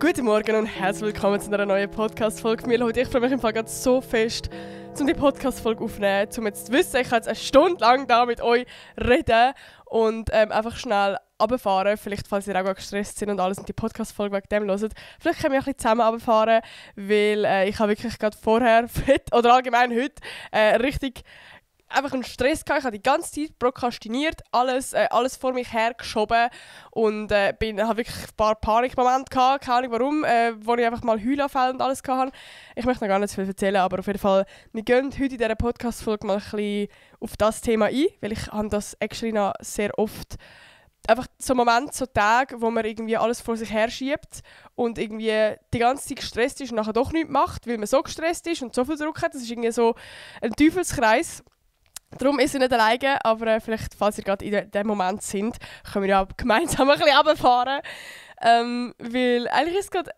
Guten Morgen und herzlich willkommen zu einer neuen Podcast-Folge. Ich freue mich im Fall gerade so fest, um die Podcast-Folge aufzunehmen, um jetzt zu wissen, ich kann jetzt eine Stunde lang da mit euch reden und einfach schnell runterfahren. Vielleicht, falls ihr auch gestresst sind und alles und die Podcast-Folge wegen dem hört. Vielleicht können wir ein bisschen zusammen runterfahren, weil ich habe wirklich gerade vorher, oder allgemein heute, richtig einfach einen Stress gehabt. Ich habe die ganze Zeit prokrastiniert, alles vor mich hergeschoben und habe wirklich ein paar Panikmomente gehabt, keine Ahnung warum, wo ich einfach mal Heulanfälle und alles hatte. Ich möchte noch gar nicht so viel erzählen, aber auf jeden Fall, wir gehen heute in dieser Podcast-Folge mal ein bisschen auf das Thema ein, weil ich habe das actually noch sehr oft einfach so Momente, so Tage, wo man irgendwie alles vor sich her schiebt und irgendwie die ganze Zeit gestresst ist und nachher doch nichts macht, weil man so gestresst ist und so viel Druck hat. Das ist irgendwie so ein Teufelskreis. Darum ist er nicht alleine, aber vielleicht, falls ihr gerade in diesem Moment sind, können wir ja gemeinsam ein bisschen runterfahren. Weil eigentlich ist es gerade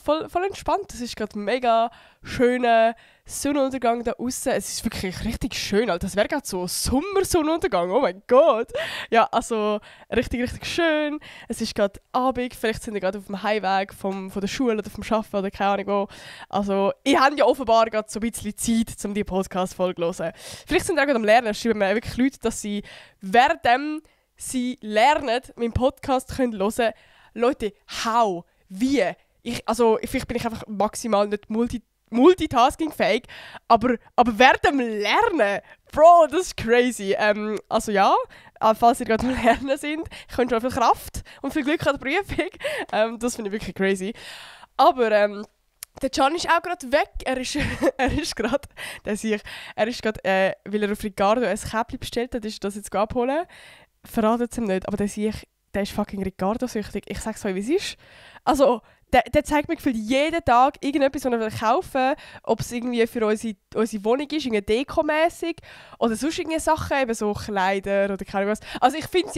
voll entspannt. Es ist gerade ein mega schöner Sonnenuntergang da außen. Es ist wirklich richtig schön. Alter. Das wäre gerade so ein Sommersonnenuntergang. Oh mein Gott. Ja, also richtig, richtig schön. Es ist gerade Abend. Vielleicht sind wir gerade auf dem Heimweg von der Schule oder vom Arbeiten oder keine Ahnung wo. Also, ich habe ja offenbar gerade so ein bisschen Zeit, um diese Podcast-Folge zu hören. Vielleicht sind wir auch gerade am Lernen. Es schreiben mir wirklich Leute, dass sie, während sie lernen, meinen Podcast hören können. Leute, how? Wie? Vielleicht bin ich einfach maximal nicht multitaskingfähig, aber während dem Lernen, Bro, das ist crazy. Falls ihr gerade am Lernen sind, ich wünsche euch viel Kraft und viel Glück an der Prüfung. Das finde ich wirklich crazy. Aber der Can ist auch gerade weg. Er ist gerade, weil er auf Ricardo ein Käppchen bestellt hat, ist das jetzt abholen. Verratet es ihm nicht, aber der ist fucking Ricardo-süchtig. Ich sag's euch, wie es ist. Also, der zeigt mir gefühlt jeden Tag irgendetwas, was er kaufen will. Ob es irgendwie für unsere Wohnung ist, irgendwie dekomässig oder sonst irgendwie Sachen, eben so Kleider oder keine Ahnung was. Also ich finde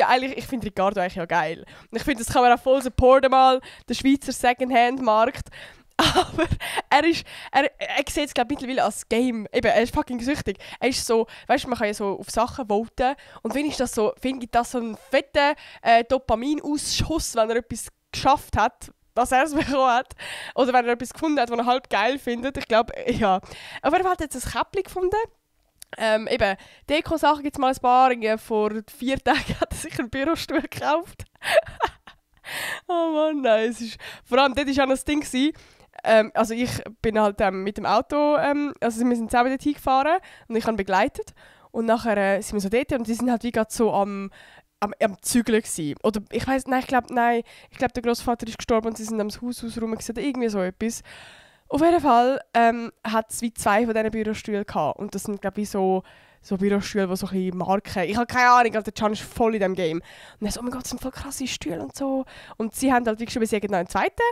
Ricardo eigentlich ja geil. Und ich finde, das kann man auch voll supporten mal, den Schweizer Secondhand-Markt. Aber er sieht es, glaube ich, mittlerweile als Game. Eben, er ist fucking süchtig. Er ist so, weißt du, man kann ja so auf Sachen voten. Und finde ich das so einen fetten Dopaminausschuss, wenn er etwas geschafft hat, was er bekommen hat. Oder wenn er etwas gefunden hat, was er halb geil findet. Ich glaube, ja. Aber er hat jetzt ein Käppchen gefunden. Deko-Sachen gibt es mal ein paar. Vor 4 Tagen hat er sich einen Bürostuhl gekauft. Oh Mann, nein. Vor allem, dort war auch noch das Ding. Ich bin halt mit dem Auto, wir sind zusammen dort hingefahren und ich habe ihn begleitet. Und nachher sind wir so dort und die sind halt wie gerade so am Zügeln gewesen. Oder ich weiss, ich glaube, der Grossvater ist gestorben und sie sind am Haus rum oder irgendwie so etwas. Auf jeden Fall hat es wie 2 von diesen Bürostühlen gehabt. Und das sind, glaube ich, so Bürostühle, die so ein bisschen Marken. Ich habe keine Ahnung, der Can ist voll in diesem Game. Und er so, oh mein Gott, das sind voll krasse Stühle und so. Und sie haben halt wie geschrieben, sie hätten noch einen zweiten.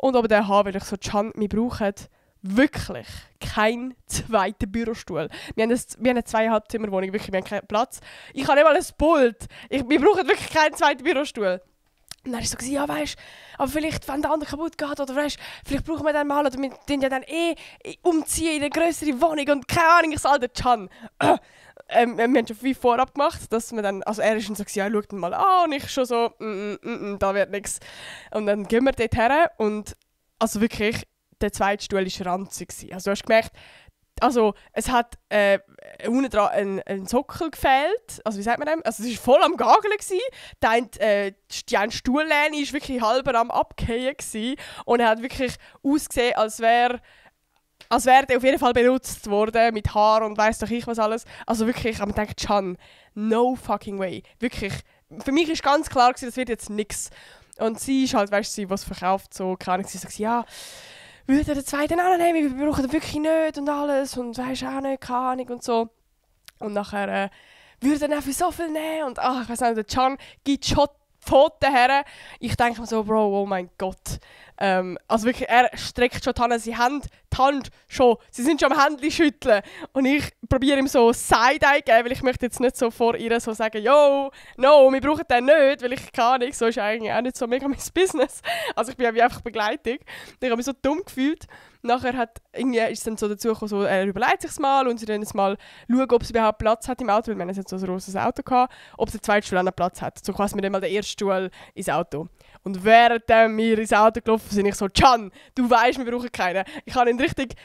Und aber der weil ich so, Can, wir brauchen wirklich keinen zweiten Bürostuhl. Wir haben eine 2,5-Zimmer-Wohnung, wirklich, wir haben keinen Platz. Ich habe nicht mal ein Pult. Wir brauchen wirklich keinen zweiten Bürostuhl. Und dann war ich so, ja weisst, aber vielleicht, wenn der andere kaputt geht, oder weisst, vielleicht brauchen wir den mal, oder wir tun ja dann umziehen in eine grössere Wohnung und keine Ahnung, ich sage, der Can. Wir haben schon viel vorab gemacht, dass wir dann, also er ist dann so, ja, schau den mal an, und ich schon so, da wird nichts. Und dann gehen wir dort her und, also wirklich, der zweite Stuhl war ranzig. Also du hast gemerkt, also es hat unten dran ein Sockel gefehlt, also wie sagt man dem? Also es war voll am Gageln gsi. Die eine Stuhllehne war wirklich halber am Abgehen gsi. Und er hat wirklich ausgesehen, als wäre der auf jeden Fall benutzt worden mit Haar und weiss doch ich was alles. Also wirklich, ich habe mir gedacht, Can, no fucking way. Wirklich, für mich war ganz klar gewesen, das wird jetzt nichts. Und sie ist halt, weißt du, sie was verkauft, so, keine Ahnung, sie sagt, ja, würde den zweiten auch nehmen, wir brauchen den wirklich nicht und alles und weisst auch nicht, keine Ahnung und so. Und nachher würde er für so viel nehmen und ich weiss nicht, der Can gibt schon Pfoten her. Ich denke mir so, Bro, oh mein Gott. Also wirklich, er streckt schon die Hand, sie haben die Hand schon, sie sind schon am Händchen schütteln. Und ich probiere ihm so Side-Eye geben, weil ich möchte jetzt nicht so vor ihr so sagen, yo, no, wir brauchen den nicht, weil ich kann nicht, so ist eigentlich auch nicht so mega mein Business. Also ich bin wie einfach Begleitung. Ich habe mich so dumm gefühlt. Nachher ist es dann so dazu gekommen, so, er überlegt sich mal und sie dann jetzt mal schauen, ob es überhaupt Platz hat im Auto, weil wir haben jetzt so ein grosses Auto gehabt, ob der zweite Stuhl auch noch Platz hat. So quasi mit dem mal den ersten Stuhl ins Auto. Und während wir ins Auto gelaufen sind, ich so, Can, du weißt, wir brauchen keinen. Ich kann ihn richtig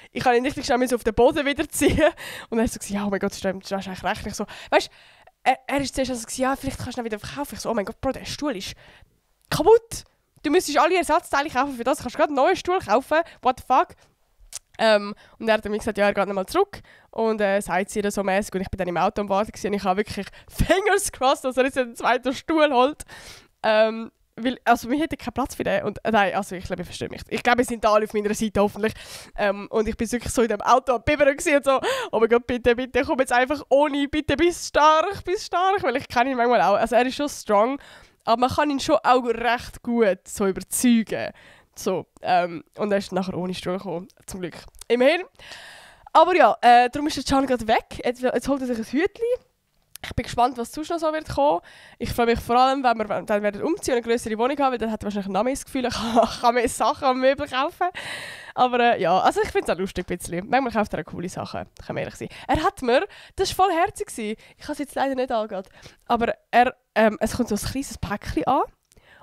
schnell so auf den Boden wieder ziehen. Und er hat so gesagt, ja, oh mein Gott, du hast eigentlich recht. Ich so, weißt du, er ist zuerst so, ja, vielleicht kannst du ihn wieder verkaufen. Ich so, oh mein Gott, Bro, der Stuhl ist kaputt. Du müsstest alle Ersatzteile kaufen für das. Du kannst gerade einen neuen Stuhl kaufen. What the fuck? Und er hat mir gesagt, ja, er geht nochmal zurück und sagt sie so mäßig. Und ich bin dann im Auto am Warten gewesen, und ich habe wirklich Fingers crossed, dass er jetzt einen zweiten Stuhl holt. Weil, also wir hätten keinen Platz für den. Und, nein, also ich glaube, ich verstehe mich. Ich glaube, wir sind alle auf meiner Seite, hoffentlich. Und ich bin wirklich so in dem Auto am Bibbern und so, oh mein Gott, bitte, komm jetzt einfach ohne, bitte, bist stark, weil ich kenne ihn manchmal auch. Also er ist schon strong, aber man kann ihn schon auch recht gut so überzeugen. So, und er ist nachher ohne Stuhl gekommen, zum Glück. Immerhin. Aber ja, darum ist der Can gerade weg. Jetzt holt er sich ein Hütchen. Ich bin gespannt, was sonst noch so wird kommen. Ich freue mich vor allem, wenn wir dann werden umziehen und eine größere Wohnung haben, weil dann hat er wahrscheinlich noch mehr das Gefühl, ich kann mehr Sachen am Möbel kaufen. Aber ja, also ich finde es auch lustig ein bisschen. Manchmal kauft er auch coole Sachen, kann man ehrlich sein. Er hat mir, das war voll herzig, ich habe es jetzt leider nicht angehört, aber es kommt so ein kleines Päckchen an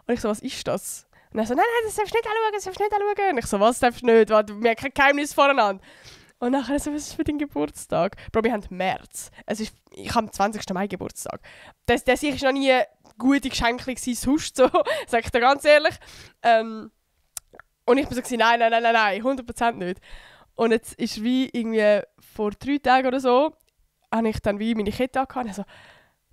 und ich so, was ist das? Und er so, nein, das darfst du nicht anschauen, Und ich so, was darfst du nicht? Wir haben kein Geheimnis voneinander. Und nachher so, was ist für dein Geburtstag? Bro, wir haben März. Ich habe am 20. Mai Geburtstag. Das war noch nie gute Geschenke sonst so, sage ich dir ganz ehrlich. Und ich bin so, nein, 100% nicht. Und jetzt ist wie irgendwie vor 3 Tagen oder so, habe ich dann wie meine Kette angehabt und so,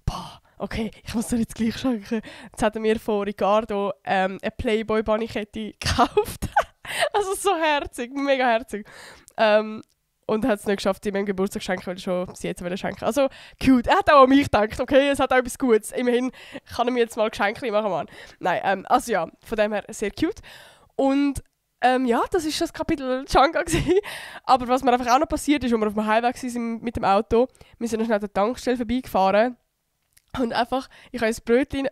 boah, okay, ich muss dir jetzt gleich schenken. Jetzt hat er mir von Ricardo eine Playboy-Bunny-Kette gekauft. Also so herzig, mega herzig. Und hat es nicht geschafft, sie mir einen Geburtstag zu schenken, weil schon sie jetzt schenken. Also cute. Er hat auch an mich gedacht, okay, es hat auch etwas Gutes. Immerhin kann er mir jetzt mal Geschenke machen, Mann. Nein, also ja, von dem her sehr cute. Und ja, das war das Kapitel Changa gewesen. Aber was mir einfach auch noch passiert ist, als wir auf dem Highway waren mit dem Auto, wir sind noch schnell an der Tankstelle vorbeigefahren. Und einfach, ich habe das Brötchen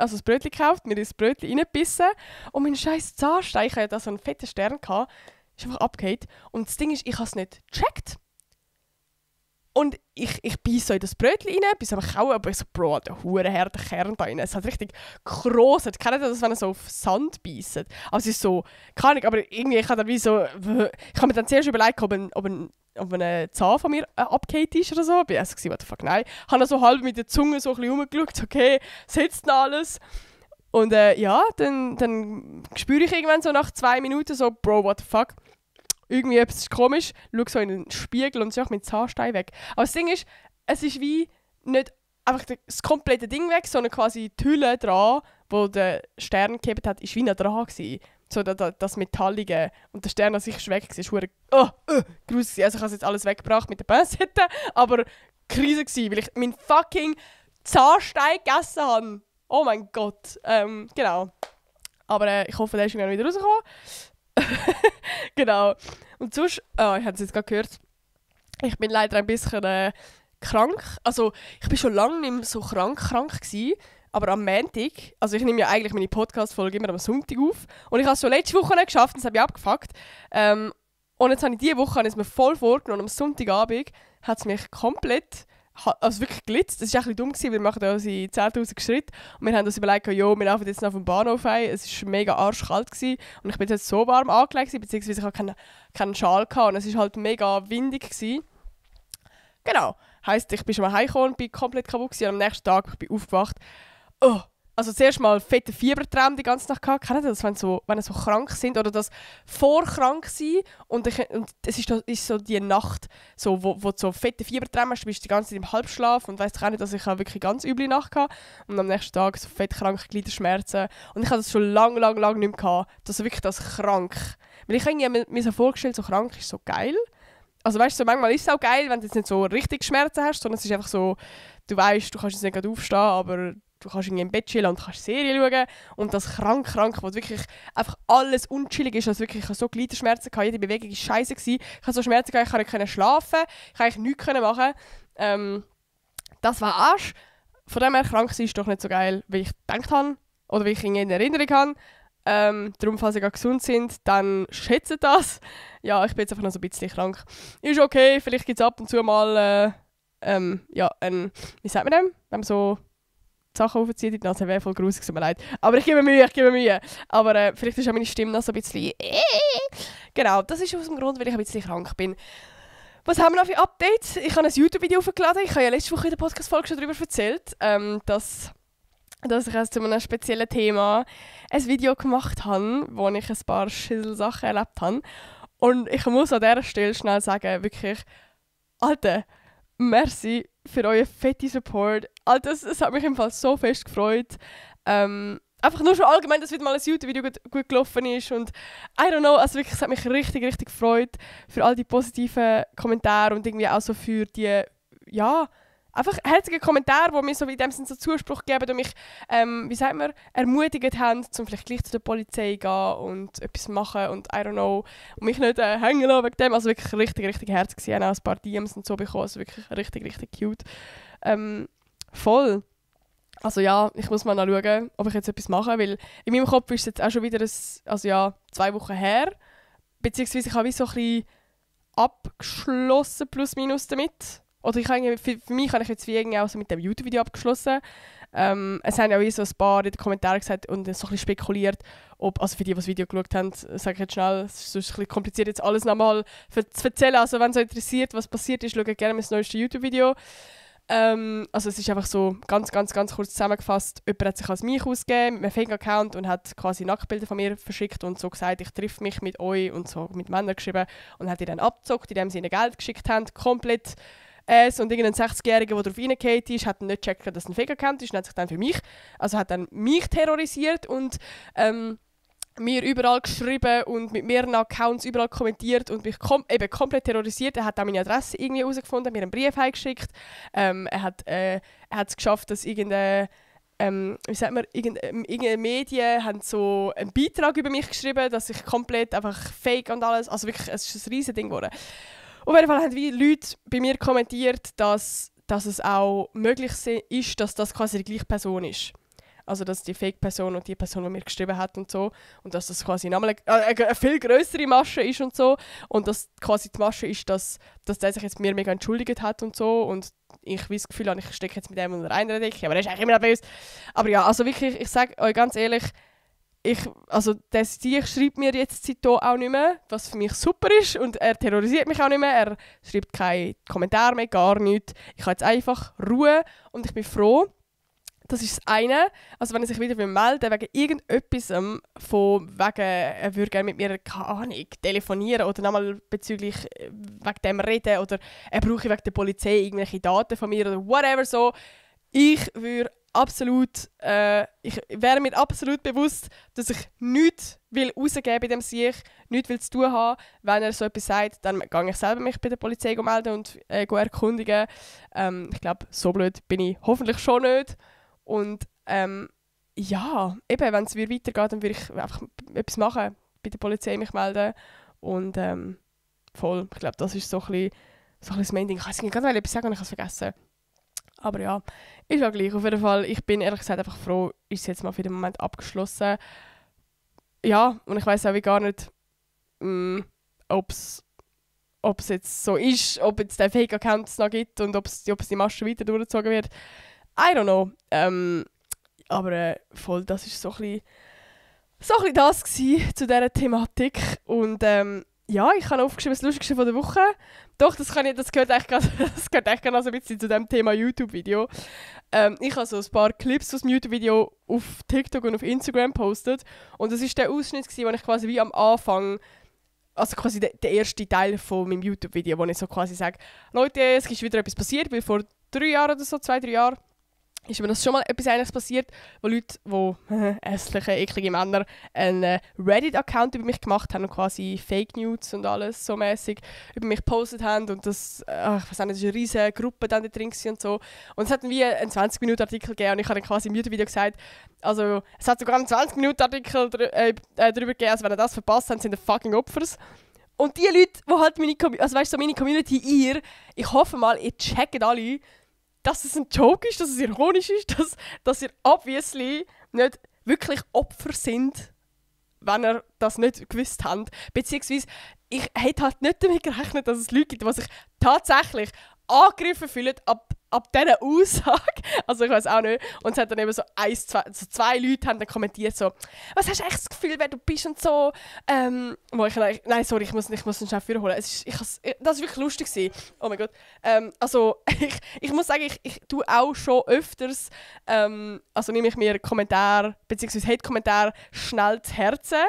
gekauft, mir das Brötchen reingebissen und mein scheiß Zahnstein, ich hatte ja da so einen fetten Stern, ist einfach abgefallen. Und das Ding ist, ich habe es nicht gecheckt. Und ich beiße so in das Brötchen rein, bis am Kauen, aber ich so, Bro, der hure harter Kern da rein. Es hat richtig gerostet. Kennt ihr das, wenn er so auf Sand beißt? Also es ist so, keine Ahnung, aber irgendwie, ich habe dann wie so, ich habe mir dann zuerst überlegt, ob ein Zahn von mir abgefallen ist oder so. Ich war so, what the fuck, nein. Ich habe dann so halb mit der Zunge so ein bisschen rumgeschaut, okay, sitzt noch alles. Und ja, dann spüre ich irgendwann so nach 2 Minuten so, Bro, what the fuck. Irgendwie etwas ist komisch, schaue so in den Spiegel und sehe auch meinen Zahnstein weg. Aber das Ding ist, es ist wie nicht einfach das komplette Ding weg, sondern quasi die Hülle dran, wo der Stern gegeben hat, ist wie noch dran gewesen. So das Metallige. Und der Stern an sich ist weg gewesen. Gruselig. Also ich habe jetzt alles weggebracht mit der Pinzette, aber Krise gewesen, weil ich meinen fucking Zahnstein gegessen habe. Oh mein Gott. Genau. Aber ich hoffe, der ist irgendwann wieder rausgekommen. Genau. Und sonst, ich habe es jetzt gerade gehört, ich bin leider ein bisschen krank. Also ich bin schon lange nicht mehr so krank gewesen, aber am Montag, also ich nehme ja eigentlich meine Podcast-Folge immer am Sonntag auf und ich habe es schon letzte Woche nicht geschafft und das habe ich abgefuckt. Und jetzt habe ich diese Woche mir voll vorgenommen, am Sonntagabend hat es mich komplett, also wirklich glitzt. Das war ein bisschen dumm, weil wir machen da unsere 10'000 Schritte und wir haben uns überlegt, jo, wir laufen jetzt noch auf dem Bahnhof ein. Es war mega arschkalt gewesen, und ich bin jetzt so warm angelegt, beziehungsweise ich hatte keinen Schal gehabt, und es war halt mega windig gewesen. Genau, heisst, ich bin schon mal heimgekommen und bin komplett kaputt gewesen, und am nächsten Tag ich bin aufgewacht. Oh, also zuerst mal fette Fiebertraum die ganze Nacht gehabt. Kennt ihr das, wenn so krank sind oder das vorkrank sein und es ist so die Nacht, so, wo du so fette Fiebertraum hast, du bist die ganze Zeit im Halbschlaf und weißt auch nicht, dass ich wirklich ganz üble Nacht hatte. Und am nächsten Tag so fett kranke Gliederschmerzen. Und ich hatte das schon lange nicht mehr gehabt. Das wirklich das krank. Weil ich irgendwie mir so vorgestellt, so krank ist so geil. Also weißt du, so manchmal ist es auch geil, wenn du jetzt nicht so richtig Schmerzen hast, sondern es ist einfach so, du weißt, du kannst jetzt nicht gerade aufstehen, aber du kannst irgendwie im Bett chillen und kannst Serie schauen. Und das krank, wo wirklich einfach alles unchillig ist. Also wirklich, ich hatte so Gliederschmerzen, jede Bewegung war scheiße. Ich hatte so Schmerzen, ich konnte nicht schlafen, ich konnte nichts machen. Das war Arsch. Von dem her, krank sein ist doch nicht so geil, wie ich gedacht habe oder wie ich in Erinnerung habe. Darum, falls ihr gesund sind, dann schätzt das. Ja, ich bin jetzt einfach noch so ein bisschen krank. Ist okay, vielleicht gibt es ab und zu mal, wie sagt man dem? Wenn man so Sachen aufziehe, die Nase wäre voll grusig, tut mir leid. Aber ich gebe mir Mühe. Aber vielleicht ist auch meine Stimme noch so ein bisschen... Genau, das ist aus dem Grund, weil ich ein bisschen krank bin. Was haben wir noch für Updates? Ich habe ein YouTube-Video hochgeladen. Ich habe ja letzte Woche in der Podcast-Folge schon darüber erzählt, dass ich zu einem speziellen Thema ein Video gemacht habe, wo ich ein paar Sachen erlebt habe. Und ich muss an dieser Stelle schnell sagen, wirklich, Alter, merci für euren fetten Support. Alter, es hat mich im Fall so fest gefreut. Einfach nur schon allgemein, dass wieder mal ein YouTube-Video gut gelaufen ist. Und I don't know, also wirklich, es hat mich richtig, richtig gefreut für all die positiven Kommentare und irgendwie auch so für die, ja, einfach herzige Kommentare, die mir so in dem Sinne so Zuspruch geben und mich, wie sagt man, ermutigt haben, um vielleicht gleich zu der Polizei zu gehen und etwas machen und I don't know, und mich nicht hängen lassen wegen dem. Also wirklich richtig, richtig herzig gewesen. Auch ein paar DMs und so bekommen, also wirklich richtig, richtig cute. Voll. Also ja, ich muss mal schauen, ob ich jetzt etwas mache, weil in meinem Kopf ist es jetzt auch schon wieder 2 Wochen her, beziehungsweise ich habe wie so ein bisschen abgeschlossen, plus minus damit. Oder für mich habe ich jetzt wie irgendwie auch so mit dem YouTube-Video abgeschlossen. Es haben ja auch so ein paar in den Kommentaren gesagt und so ein bisschen spekuliert, ob, also für die das Video geschaut haben, sage ich jetzt schnell, es ist ein bisschen kompliziert jetzt alles nochmal zu erzählen. Also wenn es euch interessiert, was passiert ist, schaut gerne mein neuestes YouTube-Video. Also es ist einfach so ganz, ganz, ganz kurz zusammengefasst. Jemand hat sich als mich ausgegeben mit einem Fake-Account und hat quasi Nacktbilder von mir verschickt und so gesagt, ich treffe mich mit euch und so mit Männern geschrieben und hat die dann abgezockt, indem sie ihnen Geld geschickt haben, komplett. Und irgendein 60-Jähriger, der darauf reingefallen ist, hat nicht gecheckt, dass es ein Fake-Account ist und hat sich dann hat dann mich terrorisiert und mir überall geschrieben und mit mehreren Accounts überall kommentiert und mich komplett terrorisiert. Er hat auch meine Adresse irgendwie herausgefunden, mir einen Brief heimgeschickt. Er hat es geschafft, dass irgendeine Medien haben so einen Beitrag über mich geschrieben, dass ich komplett einfach fake und alles, also wirklich, es ist ein riesen Ding geworden. Auf jeden Fall haben wie Leute bei mir kommentiert, dass es auch möglich ist, dass das quasi die gleiche Person ist. Also dass die Fake-Person und die Person, die mir geschrieben hat und so. Und dass das quasi eine viel größere Masche ist und so. Und dass quasi die Masche ist, dass der sich jetzt mir mega entschuldigt hat und so. Und ich das Gefühl habe, ich stecke jetzt mit dem unter einer Decke. Aber er ist eigentlich immer noch böse. Aber ja, also wirklich, ich sage euch ganz ehrlich, der schreibt mir jetzt seitdem auch nicht mehr, was für mich super ist. Und er terrorisiert mich auch nicht mehr. Er schreibt keine Kommentare mehr, gar nichts. Ich habe jetzt einfach Ruhe und ich bin froh. Das ist das eine. Also wenn er sich wieder melden wegen irgendetwas, er würde gerne mit mir, keine Ahnung, telefonieren oder nochmal bezüglich wegen dem reden oder er brauche wegen der Polizei irgendwelche Daten von mir oder whatever so. Ich wäre mir absolut bewusst, dass ich nichts rausgeben bei dem Sieg, nichts zu tun haben. Wenn er so etwas sagt, dann gehe ich selber mich bei der Polizei melden und erkundigen. Ich glaube, so blöd bin ich hoffentlich schon nicht. Und ja, eben, wenn es weitergeht, dann würde ich einfach etwas machen, bei der Polizei mich melden. Und voll, ich glaube, das ist so ein bisschen das Main-Ding. Ich weiß nicht, gerade etwas sagen und ich habe es vergessen. Aber ja, ist ja gleich. Auf jeden Fall, ich bin ehrlich gesagt einfach froh, ist es jetzt mal für den Moment abgeschlossen. Ja, und ich weiß auch wie gar nicht, ob es jetzt so ist, ob es den Fake-Account noch gibt und ob es die Masche weiter durchgezogen wird. I don't know. Aber voll, das war so ein bisschen das gewesen zu dieser Thematik. Und ja, ich habe aufgeschrieben, das Lustigste von der Woche. Doch, das gehört eigentlich gerade so ein bisschen zu diesem Thema YouTube-Video. Ich habe so ein paar Clips aus dem YouTube-Video auf TikTok und auf Instagram gepostet. Und das war der Ausschnitt, wo ich quasi wie am Anfang, also quasi der erste Teil von meinem YouTube-Video, wo ich so quasi sage, Leute, es ist wieder etwas passiert, weil vor 3 Jahren oder so, 2-3 Jahre, ist mir das schon mal etwas Ähnliches passiert, wo Leute, hässliche, eklige Männer, einen Reddit-Account über mich gemacht haben und quasi Fake News und alles so mäßig über mich gepostet haben und das, ich weiß nicht, das war eine riesige Gruppe dann da drin und so. Und es hat dann wie einen 20-Minuten-Artikel gegeben und ich habe dann quasi im YouTube-Video gesagt, also es hat sogar einen 20-Minuten-Artikel darüber gegeben, also wenn ihr das verpasst habt, sind ihr fucking Opfers. Und die Leute, die halt meine Community, ich hoffe mal, ihr checkt alle, dass es ein Joke ist, dass es ironisch ist, dass ihr obviously nicht wirklich Opfer sind, wenn ihr das nicht gewusst habt. Beziehungsweise, ich hätte halt nicht damit gerechnet, dass es Leute gibt, die sich tatsächlich angegriffen fühlen ab ab dieser Aussage, also ich weiß auch nicht, und es hat dann eben so zwei Leute haben dann kommentiert so, was hast du echt das Gefühl, wer du bist und so, wo ich, nein, sorry, ich muss den schnell vorholen, das war wirklich lustig gewesen. Oh mein Gott, also ich muss sagen, ich tue auch schon öfters, also nehme ich mir Kommentare, beziehungsweise Hate-Kommentare schnell zu Herzen,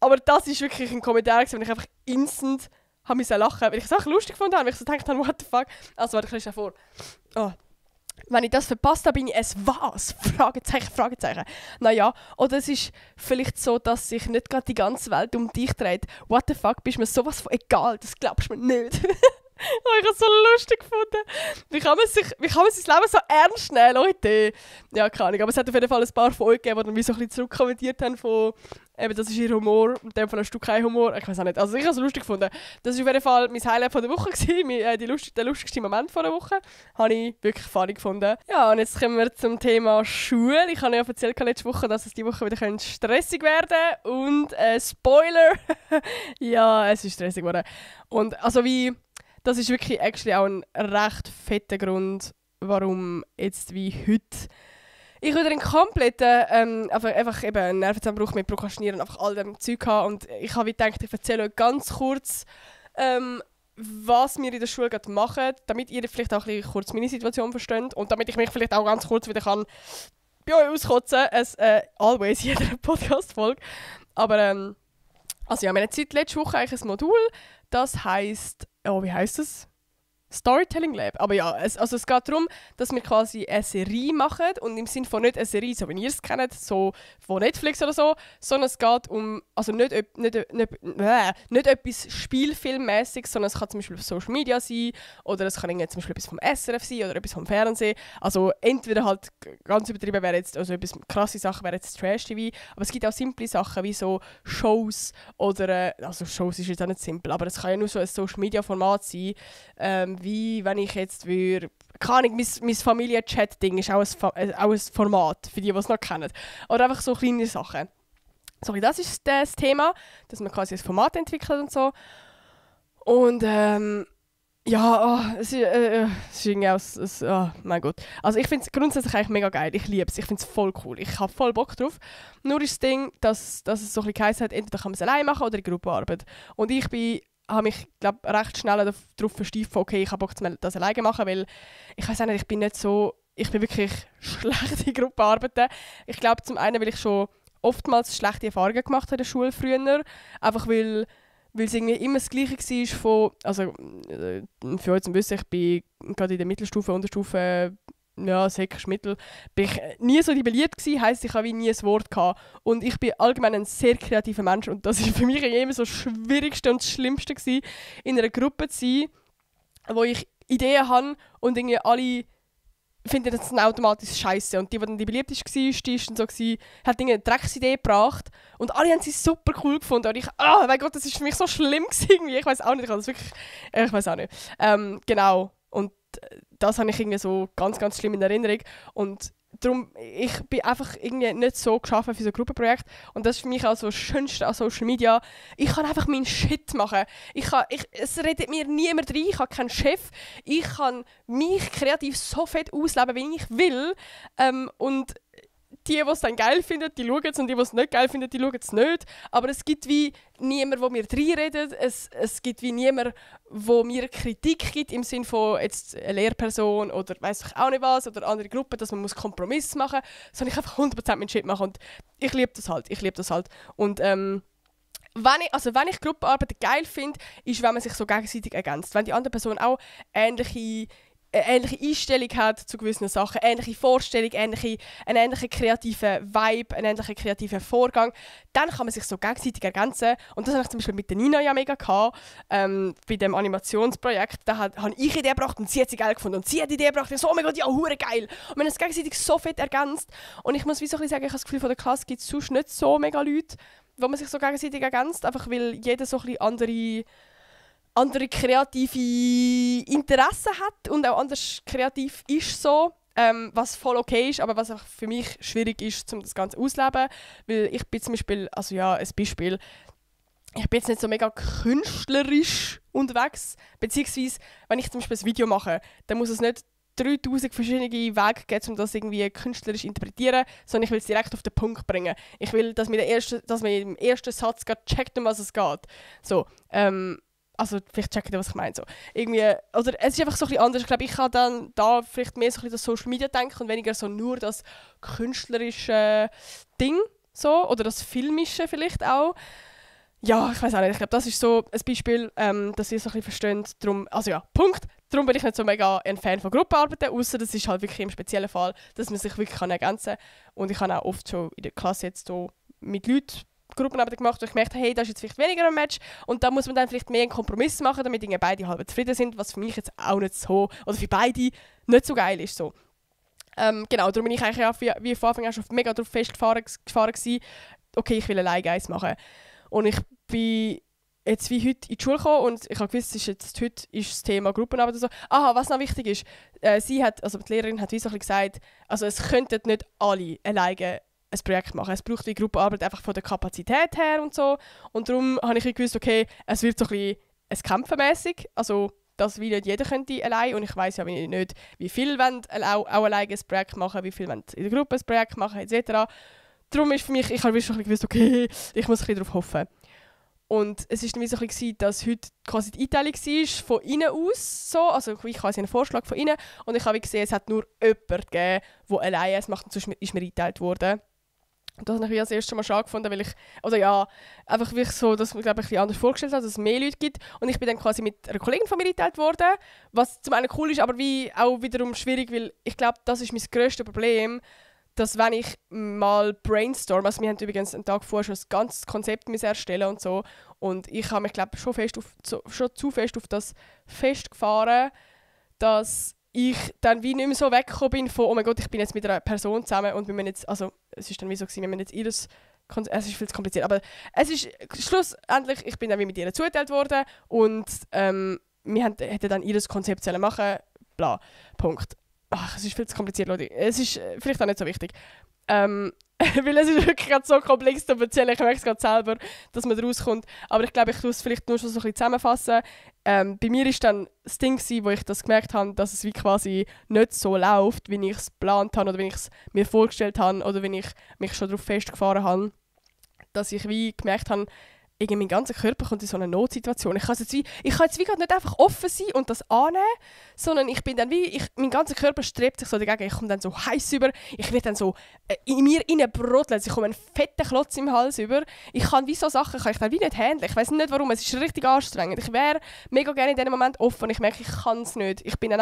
aber das ist wirklich ein Kommentar, wo ich einfach instant habe mich lachen, weil ich es auch lustig gefunden habe, weil ich so gedacht habe, what the fuck. Also warte, ich lese vor. Oh. Wenn ich das verpasst habe, bin ich es was? Fragezeichen, Fragezeichen. Naja, oder es ist vielleicht so, dass sich nicht gerade die ganze Welt um dich dreht. What the fuck, bist mir sowas von egal, das glaubst du mir nicht. Oh, ich habe es so lustig gefunden. Wie kann man sein Leben so ernst nehmen, Leute? Ja, keine Ahnung. Aber es hat auf jeden Fall ein paar von euch gegeben, die dann wie so ein bisschen zurückkommentiert haben von eben, das ist ihr Humor, und dem von hast du keinen Humor. Ich weiß auch nicht. Also ich habe es lustig gefunden. Das war auf jeden Fall mein Highlight von der Woche gewesen, der lustigste Moment von der Woche. Habe ich wirklich funny gefunden. Ja, und jetzt kommen wir zum Thema Schule. Ich habe ja erzählt letzte Woche, dass es diese Woche wieder stressig werden könnte. Und Spoiler! Ja, es ist stressig geworden. Und also das ist wirklich actually auch ein recht fetter Grund, warum jetzt wie heute ich wieder einen kompletten einfach eben einen Nervenzusammenbruch mit Prokrastinieren und einfach all dem Zeug hatte. Und ich habe gedacht, ich erzähle euch ganz kurz, was wir in der Schule gerade machen, damit ihr vielleicht auch ein bisschen kurz meine Situation versteht und damit ich mich vielleicht auch ganz kurz wieder kann bei euch auskotzen. Es always in jeder Podcast-Folge. Aber also ja, wir haben letzte Woche eigentlich ein Modul, das heisst, wie heisst es? Storytelling Lab. Aber ja, es geht darum, dass wir quasi eine Serie machen und im Sinne von nicht eine Serie, so wie ihr es kennt, so von Netflix oder so, sondern es geht um, also nicht etwas Spielfilmmäßiges, sondern es kann zum Beispiel auf Social Media sein oder es kann zum Beispiel etwas vom SRF sein oder etwas vom Fernsehen. Also entweder halt ganz übertrieben wäre jetzt, also etwas krasse Sachen wäre jetzt Trash-TV, aber es gibt auch simple Sachen wie so Shows oder, also Shows ist jetzt auch nicht simpel, aber es kann ja nur so ein Social Media Format sein, wie wenn ich jetzt würde, keine Ahnung, mein Familien-Chat-Ding ist auch ein Format, für die es noch kennen. Oder einfach so kleine Sachen. So, das ist das Thema, dass man quasi ein Format entwickelt und so. Und ja, es ist irgendwie auch, mein Gott. Also ich finde es grundsätzlich eigentlich mega geil, ich liebe es, ich finde es voll cool, ich habe voll Bock drauf. Nur ist das Ding, dass es so ein bisschen geheißen hat, entweder kann man es allein machen oder in Gruppenarbeit. Und ich habe mich recht schnell darauf versteift, okay, ich habe Bock, das alleine machen, weil ich weiß nicht, ich bin wirklich schlecht in Gruppenarbeiten. Ich glaube zum einen, weil ich schon oftmals schlechte Erfahrungen gemacht habe in der Schule früher, einfach weil es irgendwie immer das Gleiche war also für euch zum Wissen, ich bin gerade in der Mittelstufe, Unterstufe, ja, säckst Mittel, bin ich nie so die beliebt gewesen, heisst, ich habe nie ein Wort gehabt. Und ich bin allgemein ein sehr kreativer Mensch und das war für mich immer so das Schwierigste und das Schlimmste gewesen, in einer Gruppe zu sein, wo ich Ideen habe und irgendwie alle finden das dann automatisch scheiße. Und die dann die beliebteste war, und so hat eine Drecksidee gebracht und alle haben sie super cool gefunden. Und ich, mein Gott, das ist für mich so schlimm gewesen, ich weiß auch nicht, ich weiß auch nicht. Genau. Und das habe ich irgendwie so ganz, ganz schlimm in Erinnerung. Und darum, ich bin einfach irgendwie nicht so geschaffen für so ein Gruppenprojekt. Und das ist für mich auch so das Schönste an Social Media. Ich kann einfach meinen Shit machen. Es redet mir niemand rein, ich habe keinen Chef. Ich kann mich kreativ so fett ausleben, wie ich will. Und die es dann geil finden, die schauen es, und die es nicht geil finden, die schauen es nicht. Aber es gibt wie niemand, der mir reinredet. Es gibt wie niemand, der mir Kritik gibt, im Sinne von jetzt eine Lehrperson oder weiss ich auch nicht was, oder andere Gruppen, dass man Kompromiss machen muss, sondern ich einfach 100% meinen Shit machen. Und ich liebe das halt. Und wenn ich Gruppenarbeit geil finde, ist, wenn man sich so gegenseitig ergänzt. Wenn die andere Person auch ähnliche Einstellung hat zu gewissen Sachen, ähnliche Vorstellung, einen ähnlichen kreativen Vibe, einen ähnlichen kreativen Vorgang, dann kann man sich so gegenseitig ergänzen. Und das habe ich zum Beispiel mit der Nina ja mega gehabt, bei dem Animationsprojekt. Da habe ich Idee gebracht und sie hat sie geil gefunden. Und sie hat die Idee gebracht und so, oh mein Gott, ja, hure geil. Und wir haben es gegenseitig so fett ergänzt. Und ich muss wie so ein bisschen sagen, ich habe das Gefühl, von der Klasse gibt es sonst nicht so mega Leute, wo man sich so gegenseitig ergänzt, einfach weil jeder so ein bisschen andere kreative Interessen hat und auch anders kreativ ist so, was voll okay ist, aber was auch für mich schwierig ist, um das Ganze auszuleben, weil ich bin zum Beispiel, also ja, ein Beispiel, ich bin jetzt nicht so mega künstlerisch unterwegs, beziehungsweise, wenn ich zum Beispiel ein Video mache, dann muss es nicht 3000 verschiedene Wege geben, um das irgendwie künstlerisch zu interpretieren, sondern ich will es direkt auf den Punkt bringen. Ich will, dass man im ersten Satz gerade checkt, um was es geht. So, also vielleicht checkt ihr, was ich meine. So. Irgendwie, oder es ist einfach so ein bisschen anders. Ich glaube, ich kann dann da vielleicht mehr so ein bisschen das Social Media denken und weniger so nur das künstlerische Ding so, oder das Filmische vielleicht auch. Ja, ich weiß auch nicht. Ich glaube, das ist so ein Beispiel, dass ihr so ein bisschen versteht. Darum, also ja, Punkt. Darum bin ich nicht so mega ein Fan von Gruppenarbeiten, außer das ist halt wirklich im speziellen Fall, dass man sich wirklich ergänzen kann. Und ich habe auch oft schon in der Klasse jetzt so mit Leuten Gruppenarbeiten gemacht, wo ich gemerkt habe, hey, das ist jetzt vielleicht weniger ein Match und da muss man dann vielleicht mehr einen Kompromiss machen, damit beide halb zufrieden sind, was für mich jetzt auch nicht so, oder für beide nicht so geil ist. So. Genau, darum bin ich eigentlich auch, wie von Anfang an schon mega darauf festgefahren gewesen, okay, ich will alleine eins machen. Und ich bin jetzt wie heute in die Schule gekommen und ich habe gewusst, heute ist das Thema Gruppenarbeit und so. Aha, was noch wichtig ist, die Lehrerin hat wie so ein bisschen gesagt, also es könnten nicht alle alleine ein Projekt machen. Es braucht wie Gruppenarbeit einfach von der Kapazität her und so. Und darum habe ich gewusst, okay, es wird so ein bisschen ein Kämpfermässig. Also, dass wie nicht jeder könnte allein. Und ich weiss ja nicht, wie viele wollen auch alleine ein Projekt machen, wie viele wollen in der Gruppe ein Projekt machen, etc. Darum ist für mich, ich habe schon ein bisschen gewusst, okay, ich muss ein bisschen darauf hoffen. Und es war dann wie so ein bisschen, dass heute quasi die Einteilung war, von innen aus. So. Also ich habe einen Vorschlag von innen. Und ich habe gesehen, es hat nur jemanden gegeben, der alleine es macht. Und sonst ist mir eingeteilt worden. Und das habe ich das erste Mal schade gefunden, weil ich, oder ja, einfach wirklich so, dass man, glaube ich, ein bisschen anders vorgestellt hat, dass es mehr Leute gibt. Und ich bin dann quasi mit einer Kollegin von mir eingeteilt worden, was zum einen cool ist, aber wie auch wiederum schwierig, weil ich glaube, das ist mein grösstes Problem, dass wenn ich mal brainstorm, also wir haben übrigens einen Tag vorher schon das ganze Konzept erstellen und so, und ich habe mich, glaube ich, schon zu fest auf das festgefahren, dass ich dann wie nicht mehr so weggekommen bin von, oh mein Gott, ich bin jetzt mit einer Person zusammen und wir müssen jetzt, also es ist dann wie so gewesen, wir müssen jetzt ihres, es ist viel zu kompliziert, aber es ist schlussendlich, ich bin dann wie mit ihr zugeteilt worden und wir hätten dann ihres Konzept machen, bla, Punkt. Ach, es ist viel zu kompliziert, Leute. Es ist vielleicht auch nicht so wichtig. Weil es ist wirklich so komplex zu erzählen. Ich merke es gerade selber, dass man da rauskommt. Aber ich glaube, ich muss es vielleicht nur schon so ein bisschen zusammenfassen. Bei mir war dann das Ding, wo ich das gemerkt habe, dass es wie quasi nicht so läuft, wie ich es geplant habe oder wie ich es mir vorgestellt habe oder wie ich mich schon darauf festgefahren habe. Dass ich wie gemerkt habe, irgendwie mein ganzer Körper kommt in so eine Notsituation. Ich kann jetzt wie gerade nicht einfach offen sein und das annehmen, sondern ich bin dann mein ganzer Körper strebt sich so dagegen. Ich komme dann so heiß über, ich werde dann so in mir brodeln, ich komme einen fetten Klotz im Hals über. Ich kann wie so Sachen kann ich dann wie nicht handeln. Ich weiß nicht warum, es ist richtig anstrengend. Ich wäre mega gerne in diesem Moment offen und ich merke, ich kann es nicht. Ich fange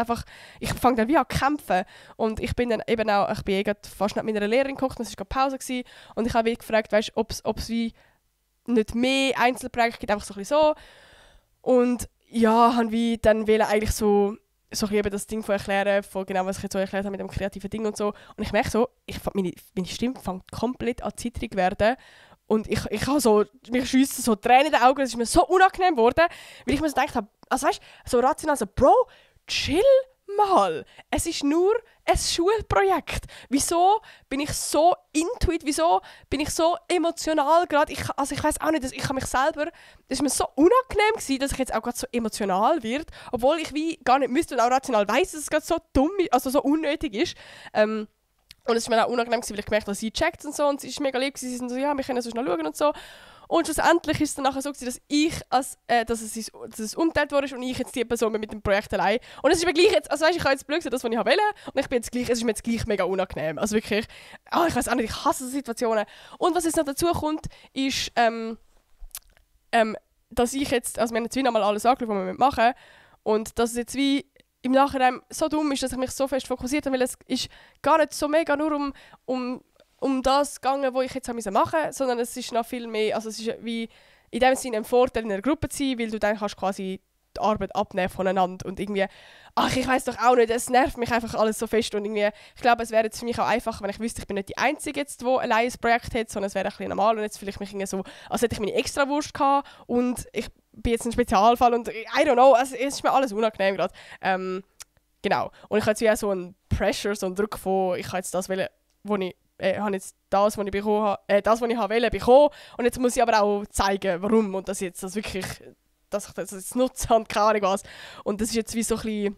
dann wie an zu kämpfen und ich bin dann eben auch, ich bin fast nicht mit einer Lehrerin gekocht, es war gerade Pause gewesen, und ich habe wie gefragt, weißt, ob es wie nicht mehr Einzelprojekte gibt, einfach so ein bisschen so. Und ja, haben wir dann eigentlich so eben das Ding von erklären, von genau was ich jetzt so erklärt habe mit dem kreativen Ding und so. Und ich merke so, meine Stimme fängt komplett an zittrig werden. Und ich habe so, mich schiessen so Tränen in den Augen, es ist mir so unangenehm geworden, weil ich mir so gedacht habe, also weißt du, so rational, so, Bro, chill mal. Es ist nur ein Schulprojekt. Wieso bin ich so into it? Wieso bin ich so emotional gerade? Ich weiß auch nicht, ich habe mich selber, das ist mir so unangenehm gewesen, dass ich jetzt auch gerade so emotional werde, obwohl ich wie gar nicht müsste und auch rational weiss, dass es gerade so dumm, also so unnötig ist. Und es ist mir auch unangenehm gewesen, weil ich gemerkt habe, dass sie checkt und so, und sie ist mega lieb gewesen, sie sind so, ja, wir können so schnell schauen und so. Und schlussendlich ist es dann nachher so, dass dass es umgeteilt wurde und ich jetzt die Person bin mit dem Projekt allein. Und es ist mir gleich jetzt, also weißt, ich habe jetzt blöd gesagt, das, was ich wollte, und ich bin jetzt gleich, es ist mir jetzt gleich mega unangenehm. Also wirklich, ich weiß auch nicht, ich hasse so Situationen. Und was jetzt noch dazu kommt, ist, dass ich jetzt, also wir haben jetzt wie nochmal alles angeschaut, was wir machen müssen, und dass es jetzt wie im Nachhinein so dumm ist, dass ich mich so fest fokussiert habe, weil es ist gar nicht so mega nur um das gegangen, was ich jetzt machen musste, sondern es ist noch viel mehr, also es ist wie in dem Sinne ein Vorteil, in einer Gruppe zu sein, weil du dann kannst quasi die Arbeit abnehmen voneinander und irgendwie, ich weiß doch auch nicht, es nervt mich einfach alles so fest und irgendwie, ich glaube, es wäre jetzt für mich auch einfacher, wenn ich wüsste, ich bin nicht die Einzige jetzt, die allein ein Projekt hat, sondern es wäre ein bisschen normal und jetzt vielleicht mich irgendwie so, als hätte ich meine Extrawurst gehabt und ich bin jetzt ein Spezialfall und I don't know, also es ist mir alles unangenehm gerade. Genau, und ich habe jetzt wie auch so einen Pressure, so einen Druck von, ich habe jetzt das wollen, habe jetzt das, was ich bekommen habe, das, was ich wollte, bekommen. Und jetzt muss ich aber auch zeigen, warum und dass ich das jetzt nutze und keine Ahnung was. Und das ist jetzt wie so ein bisschen,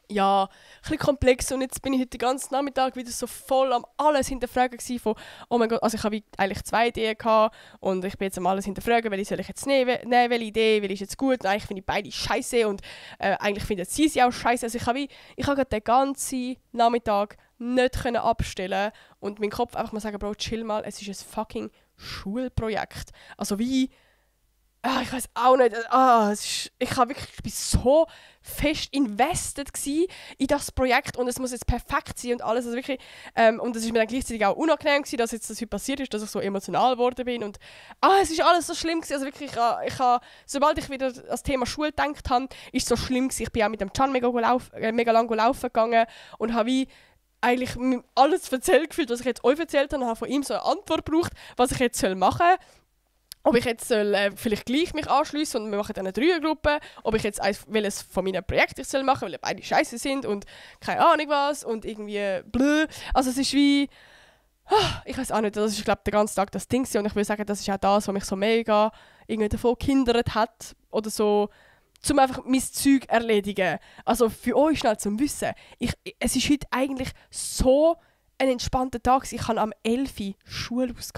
ja, ein bisschen komplex und jetzt bin ich heute den ganzen Nachmittag wieder so voll am alles hinterfragen gewesen von, oh mein Gott, also ich habe eigentlich 2 Ideen gehabt und ich bin jetzt am alles hinterfragen, welche soll ich jetzt nehmen, welche Idee, welche ist jetzt gut und eigentlich finde ich beide scheiße und eigentlich finden sie auch scheiße. Also ich habe gerade den ganzen Nachmittag nicht können abstellen und mein Kopf einfach mal sagen, Bro, chill mal, es ist ein fucking Schulprojekt. Also wie ich weiß auch nicht. Ich bin so fest invested in das Projekt und es muss jetzt perfekt sein und alles. Also wirklich, und es ist mir dann gleichzeitig auch unangenehm gewesen, dass jetzt das heute passiert ist, dass ich so emotional geworden bin. Und es ist alles so schlimm gewesen. Also wirklich, sobald ich wieder an das Thema Schule gedacht habe, ist es so schlimm gewesen. Ich bin auch mit dem Can mega lang laufen gegangen und habe wie eigentlich alles erzählt gefühlt, was ich jetzt euch erzählt habe, und habe von ihm so eine Antwort gebraucht, was ich jetzt machen soll. Ob ich jetzt vielleicht gleich mich anschliessen und wir machen dann eine Dreiergruppe, ob ich jetzt welches von meinen Projekten ich machen soll, weil beide scheiße sind und keine Ahnung was und irgendwie blöd. Also es ist wie, ich weiß auch nicht, das ist glaube ich den ganzen Tag das Ding und ich würde sagen, das ist auch das, was mich so mega irgendwie davon gehindert hat oder so, um einfach mein Zeug erledigen. Also für euch schnell zum Wissen, es ist heute eigentlich so ein entspannter Tag. Ich hatte am 11. Uhr Schule aus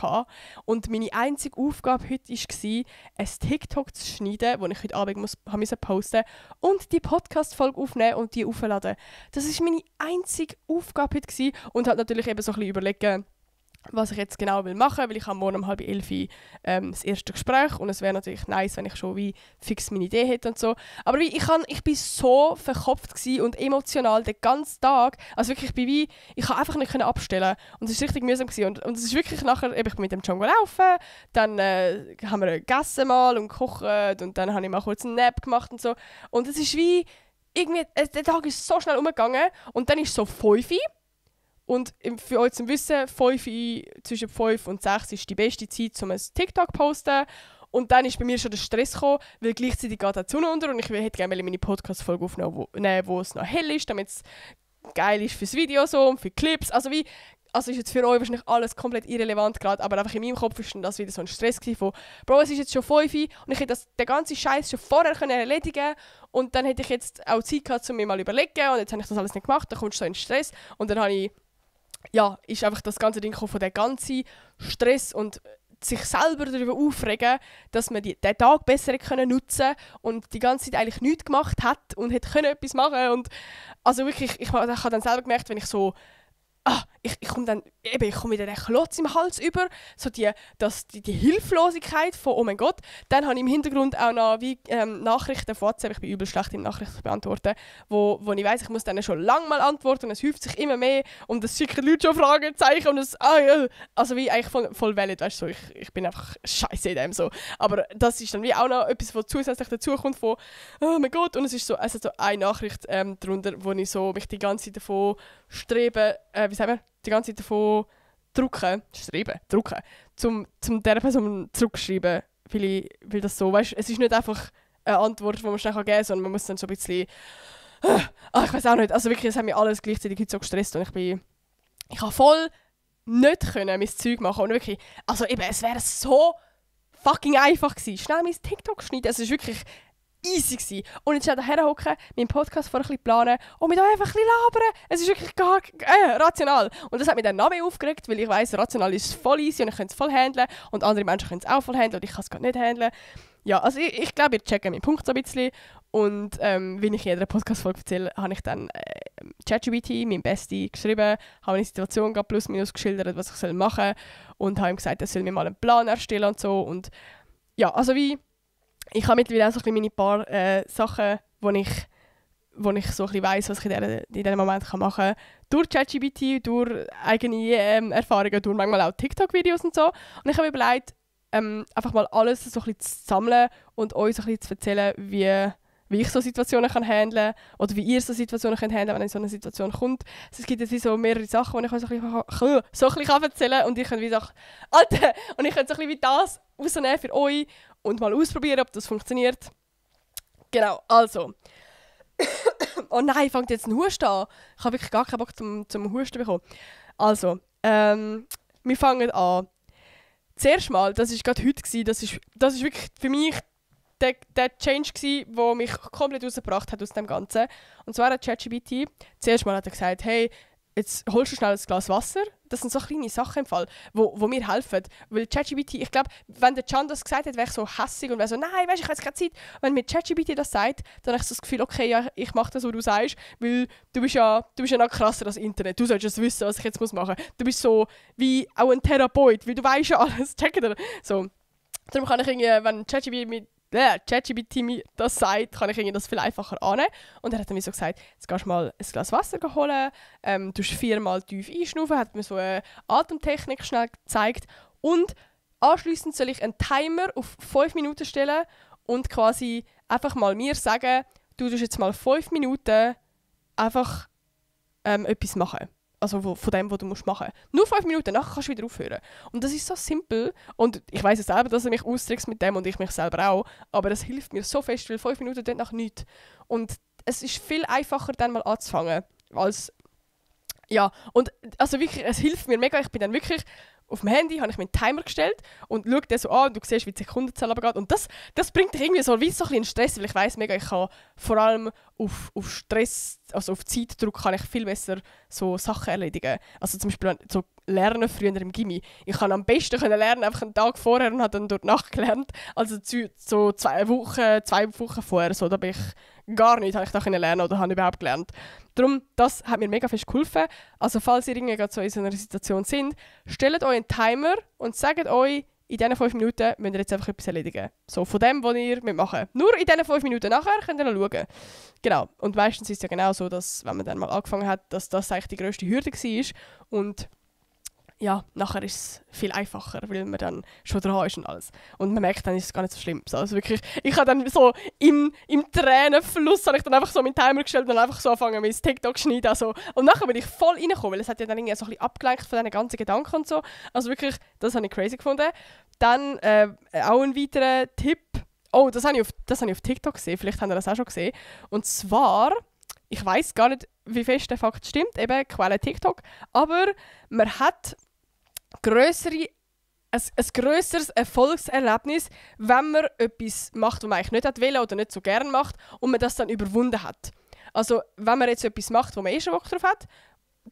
und meine einzige Aufgabe heute war, ein TikTok zu schneiden, das ich heute Abend posten musste und die Podcast-Folge aufnehmen und die aufladen. Das war meine einzige Aufgabe heute und halt natürlich eben so ein bisschen überlegen, was ich jetzt genau machen will, weil ich habe morgen um 10:30 das erste Gespräch und es wäre natürlich nice, wenn ich schon wie fix meine Idee hätte und so. Aber ich bin so verkopft und emotional den ganzen Tag, also wirklich, ich kann einfach nicht abstellen und es war richtig mühsam und es ist wirklich nachher, ich bin mit dem Django laufen, dann haben wir gegessen mal und gekocht und dann habe ich mal kurz einen Nap gemacht und so und es ist wie, irgendwie, der Tag ist so schnell umgegangen und dann ist es so 5 Uhr. Und für euch zum Wissen, zwischen 5 und 6 ist die beste Zeit, um ein TikTok zu posten. Und dann ist bei mir schon der Stress gekommen, weil gleichzeitig geht die Sonne unter und ich hätte gerne meine Podcast-Folge aufnehmen, wo es noch hell ist, damit es geil ist fürs Video so und für Clips. Also ist jetzt für euch wahrscheinlich alles komplett irrelevant gerade, aber einfach in meinem Kopf war das wieder so ein Stress von, Bro, es ist jetzt schon 5 Uhr und ich hätte den ganzen Scheiß schon vorher erledigen und dann hätte ich jetzt auch Zeit gehabt, um mir mal überlegen und jetzt habe ich das alles nicht gemacht, dann kommst du so in Stress und dann habe ich ist einfach das ganze Ding von der ganzen Stress und sich selber darüber aufregen, dass man den Tag besser nutzen konnte und die ganze Zeit eigentlich nichts gemacht hat und hätte etwas machen können. Und also wirklich, ich habe dann selber gemerkt, wenn ich so ich komme wieder den Klotz im Hals über, so die Hilflosigkeit von «Oh mein Gott». Dann habe ich im Hintergrund auch noch Nachrichten von WhatsApp, ich bin übel schlecht im Nachrichten beantworten, wo ich weiss, ich muss denen schon lange mal antworten und es häuft sich immer mehr und es schicken Leute schon Fragezeichen und es, also wie eigentlich voll valid, weißt du, so, ich bin einfach scheiße in dem so. Aber das ist dann wie auch noch etwas, was zusätzlich dazukommt von «Oh mein Gott» und es ist so, also so eine Nachricht darunter, wo ich so mich die ganze Zeit davon strebe, die ganze Zeit davon drucken, zum dieser Person zurückschreiben, weil das so, weißt, es ist nicht einfach eine Antwort, die man schnell geben kann, sondern man muss dann so ein bisschen, ich weiß auch nicht, also wirklich, es hat mich alles gleichzeitig heute so gestresst und ich habe voll nicht können mein Zeug machen und wirklich, also eben, es wäre so fucking einfach gewesen, schnell mein TikTok schneiden, es ist wirklich easy gewesen. Und jetzt schnell daher hocken, meinen Podcast vor ein bisschen planen und mit euch einfach ein bisschen labern. Es ist wirklich gar rational. Und das hat mich dann noch mehr aufgeregt, weil ich weiss, rational ist voll easy und ich kann es voll handeln und andere Menschen können es auch voll handeln und ich kann es gar nicht handeln. Ja, also ich glaube, ihr checkt meinen Punkt so ein bisschen. Und wie ich in jeder Podcast-Folge erzähle, habe ich dann ChatGPT, mein Bestie, geschrieben, habe eine Situation plus minus geschildert, was ich machen soll und habe ihm gesagt, er soll mir mal einen Plan erstellen und so. Und ja, also ich habe mittlerweile auch so ein bisschen meine paar Sachen, wo ich so ein bisschen weiss, was ich in diesem Moment machen kann. Durch ChatGPT, durch eigene Erfahrungen, durch manchmal auch TikTok-Videos und so. Und ich habe mir überlegt, einfach mal alles so ein bisschen zu sammeln und euch so ein bisschen zu erzählen, wie ich so Situationen kann handeln oder wie ihr so Situationen könnt handeln, wenn in so eine Situation kommt. Es gibt jetzt wie so mehrere Sachen, die ich euch so ein bisschen erzählen kann und ich könnt wie Sachen, Alter, und ich könnt so ein bisschen wie das rausnehmen für euch und mal ausprobieren, ob das funktioniert. Genau, also. Oh nein, fängt jetzt ein Husten an. Ich habe wirklich gar keinen Bock zum Husten bekommen. Also, wir fangen an. Zuerst mal, das war gerade heute, das ist wirklich für mich der Change gsi, der mich komplett rausgebracht hat aus dem Ganzen. Und zwar hat ChatGPT, zuerst mal hat er gesagt, hey, jetzt holst du schnell ein Glas Wasser. Das sind so kleine Sachen im Fall, wo mir helfen. Weil ChatGPT, ich glaube, wenn der Can das gesagt hat, wäre ich so hässig und wäre so, nein, weißt, ich habe jetzt keine Zeit. Wenn mir ChatGPT das sagt, dann habe ich so das Gefühl, okay, ja, ich mache das, was du sagst, weil du bist ja noch krasser als Internet. Du solltest wissen, was ich jetzt machen muss. Du bist so wie auch ein Therapeut, weil du weißt ja alles. Check dir. So. Darum kann ich irgendwie, wenn ChatGPT mir das sagt, kann ich das viel einfacher annehmen. Und er hat mir so gesagt, jetzt gehst du mal ein Glas Wasser holen, du 4-mal tief einschnaufen, hat mir so eine Atemtechnik schnell gezeigt. Und anschliessend soll ich einen Timer auf 5 Minuten stellen und quasi einfach mal mir sagen, du tust jetzt mal 5 Minuten einfach etwas machen. Also von dem, was du machen musst. Nur 5 Minuten, nachher kannst du wieder aufhören. Und das ist so simpel. Und ich weiss es selber, dass er mich austrickst mit dem und ich mich selber auch. Aber es hilft mir so fest, weil 5 Minuten tut nach nichts. Und es ist viel einfacher, dann mal anzufangen. Als, ja, und also wirklich, es hilft mir mega. Ich bin dann wirklich auf dem Handy, habe ich meinen Timer gestellt und schaue den so an und du siehst, wie die Sekundenzahl runtergeht. Und das bringt dich irgendwie so wie so ein bisschen in Stress, weil ich weiss mega, ich kann vor allem auf Stress, also auf Zeitdruck, kann ich viel besser so Sachen erledigen. Also zum Beispiel so Lernen früher im Gymi. Ich kann am besten lernen, einfach einen Tag vorher und habe dann durch die Nacht gelernt. Also so 2 Wochen vorher, so, da bin ich gar nicht, habe ich da lernen oder habe überhaupt gelernt. Darum, das hat mir mega fest geholfen. Also falls ihr irgendwie gerade so in so einer Situation sind, stellt euch einen Timer und sagt euch, in diesen 5 Minuten müsst ihr jetzt einfach etwas erledigen. So von dem, was ihr machen müsst. Nur in diesen 5 Minuten nachher könnt ihr noch schauen. Genau. Und meistens ist es ja genau so, dass, wenn man dann mal angefangen hat, dass das eigentlich die grösste Hürde war. Und ja, nachher ist es viel einfacher, weil man dann schon dran ist und alles. Und man merkt, dann ist es gar nicht so schlimm. Also wirklich, ich habe dann so im Tränenfluss habe ich dann einfach so meinen Timer gestellt und einfach so angefangen, mein TikTok schneiden. Also. Und nachher bin ich voll reingekommen, weil es hat ja dann irgendwie so ein bisschen abgelenkt von diesen ganzen Gedanken und so. Also wirklich, das habe ich crazy gefunden. Dann auch ein weiterer Tipp. Oh, das habe ich auf TikTok gesehen, vielleicht habt ihr das auch schon gesehen. Und zwar, ich weiss gar nicht, wie fest der Fakt stimmt, eben Quelle TikTok, aber man hat ein grösseres Erfolgserlebnis, wenn man etwas macht, was man eigentlich nicht will oder nicht so gerne macht und man das dann überwunden hat. Also wenn man jetzt etwas macht, wo man schon Bock drauf hat,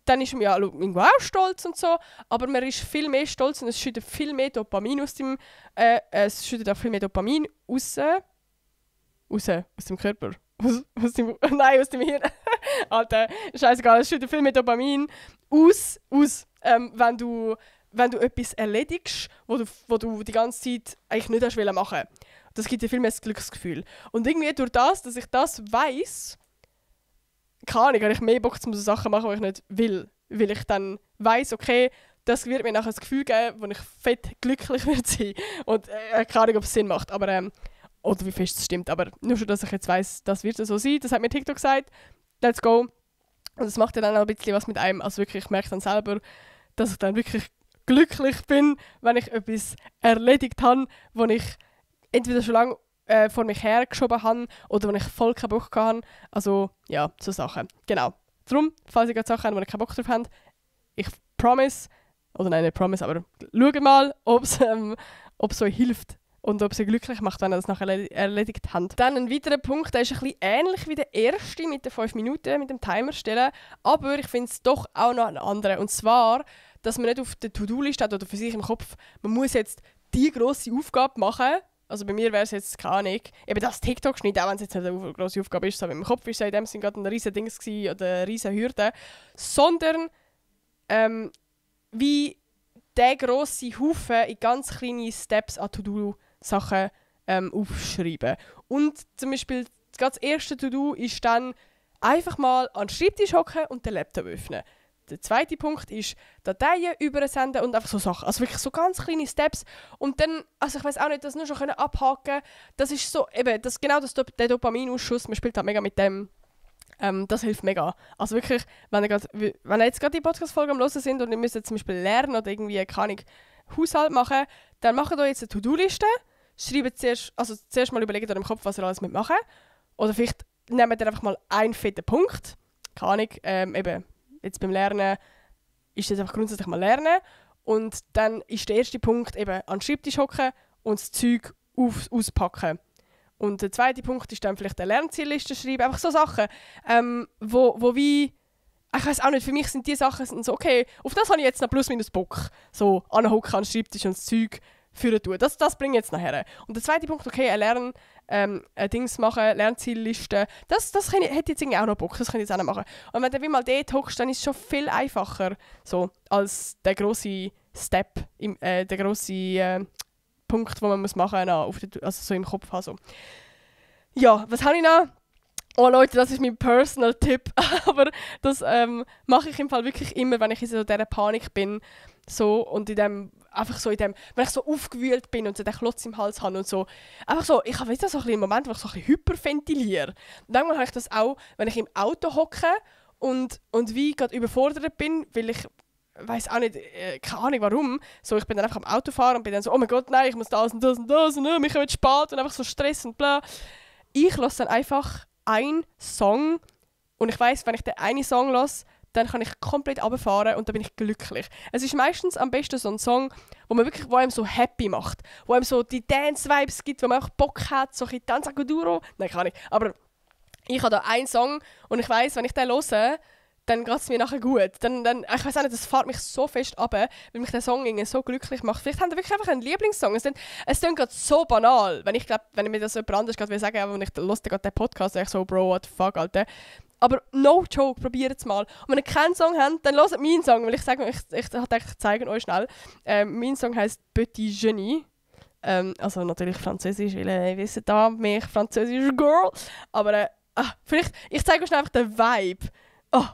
dann ist man ja irgendwo auch stolz und so, aber man ist viel mehr stolz und es schüttet viel mehr Dopamin aus dem aus dem Körper. Aus dem Hirn. Alter, scheißegal, es schüttet viel mehr Dopamin aus wenn du etwas erledigst, wo du die ganze Zeit eigentlich nicht hast machen. Das gibt dir viel mehr das Glücksgefühl. Und irgendwie durch das, dass ich das weiss, habe ich mehr Bock, so Sachen machen, die ich nicht will. Weil ich dann weiss, okay, das wird mir nachher das Gefühl geben, wo ich fett glücklich werde sein. Und keine Ahnung, ob es Sinn macht, aber oder wie fest es stimmt. Aber nur schon, dass ich jetzt weiss, das wird so sein. Das hat mir TikTok gesagt. Let's go. Und das macht ja dann auch ein bisschen was mit einem. Also wirklich, ich merke dann selber, dass ich dann wirklich glücklich bin, wenn ich etwas erledigt habe, wo ich entweder schon lange vor mich hergeschoben habe oder wo ich voll keinen Bock hatte. Also ja, so Sachen. Genau. Darum, falls ihr gerade Sachen habt, wo ihr keinen Bock drauf habt, ich promise, oder nein, nicht promise, aber schaut mal, ob es euch hilft und ob es euch glücklich macht, wenn ihr das nachher erledigt habt. Dann ein weiterer Punkt, der ist ein bisschen ähnlich wie der erste mit den 5 Minuten, mit dem Timer stellen, aber ich finde es doch auch noch einen anderen. Und zwar, dass man nicht auf der To-Do-Liste hat oder für sich im Kopf, man muss jetzt die grosse Aufgabe machen. Also bei mir wäre es jetzt keine Ahnung, eben das TikTok-Schnitt, auch wenn es jetzt nicht eine grosse Aufgabe ist, so im Kopf ist es in dem Sinne gerade ein riesen Ding oder eine riesen Hürde, sondern wie der grosse Haufen in ganz kleine Steps an To-Do-Sachen aufschreiben. Und zum Beispiel das erste To-Do ist dann einfach mal an den Schreibtisch hocken und den Laptop öffnen. Der zweite Punkt ist Dateien übersenden und einfach so Sachen. Also wirklich so ganz kleine Steps. Und dann, also ich weiß auch nicht, das nur schon abhaken. Das ist so, eben, der Dopaminausschuss, man spielt halt mega mit dem. Das hilft mega. Also wirklich, wenn ihr jetzt gerade die Podcast-Folge am Hören sind und ihr müsst jetzt zum Beispiel lernen oder irgendwie, keine Ahnung, Haushalt machen, dann macht euch jetzt eine To-Do-Liste. Schreibt zuerst mal überlegt euch im Kopf, was ihr alles mitmachen. Oder vielleicht nehmt ihr einfach mal einen fetten Punkt. Keine Ahnung, eben. Jetzt beim Lernen ist das einfach grundsätzlich mal Lernen. Und dann ist der erste Punkt eben an den Schreibtisch hocken und das Zeug auspacken. Und der zweite Punkt ist dann vielleicht eine Lernzielliste schreiben. Einfach so Sachen, wo wie... Ich weiß auch nicht, für mich sind die Sachen so, okay, auf das habe ich jetzt noch plus minus Bock. So, anhocken an den Schreibtisch und das Zeug führen tun. Das bringe ich jetzt nachher. Und der zweite Punkt, okay, Dings machen, Lernziellisten. Das hätte ich jetzt irgendwie auch noch Bock, das kann ich jetzt auch noch machen. Und wenn du wie mal dort hockst, dann ist es schon viel einfacher, so, als der grosse Step, der grosse Punkt, den man muss machen muss, also so im Kopf haben. So. Ja, was habe ich noch? Oh Leute, das ist mein Personal-Tipp, aber das mache ich im Fall wirklich immer, wenn ich in so dieser Panik bin. So, und wenn ich so aufgewühlt bin und so den Klotz im Hals habe und so. Einfach so, ich habe so ein bisschen Moment, wo ich so ein bisschen hyperventiliere. Und manchmal habe ich das auch, wenn ich im Auto hocke und wie gerade überfordert bin, weil ich weiß auch nicht, keine Ahnung warum. So, ich bin dann einfach am Auto fahren und bin dann so, oh mein Gott, nein, ich muss das und das und das und mich wird spät und einfach so Stress und bla. Ich lasse dann einfach einen Song und ich weiss, wenn ich den einen Song lasse, dann kann ich komplett runterfahren und dann bin ich glücklich. Es ist meistens am besten so ein Song, wo einem so happy macht, wo einem so die Dance-Vibes gibt, wo man auch Bock hat, so ein bisschen Danza Kuduro. Nein, kann ich. Aber ich habe da einen Song und ich weiss, wenn ich den höre, dann geht es mir nachher gut. Ich weiss auch nicht, das fährt mich so fest ab, weil mich der Song irgendwie so glücklich macht. Vielleicht haben wir wirklich einfach einen Lieblingssong. Es klingt gerade so banal, wenn ich mir das jemand anderes gerade sagen will, und ich höre gerade den Podcast, ich so, Bro, what the fuck, Alter. Aber no joke, probiert es mal. Und wenn ihr keinen Song habt, dann hört meinen Song, weil ich zeige euch schnell. Mein Song heisst Petit Genie. Also natürlich Französisch, weil ihr wisst da, mich französische Girl. Aber vielleicht, ich zeige euch schnell einfach den Vibe. Oh.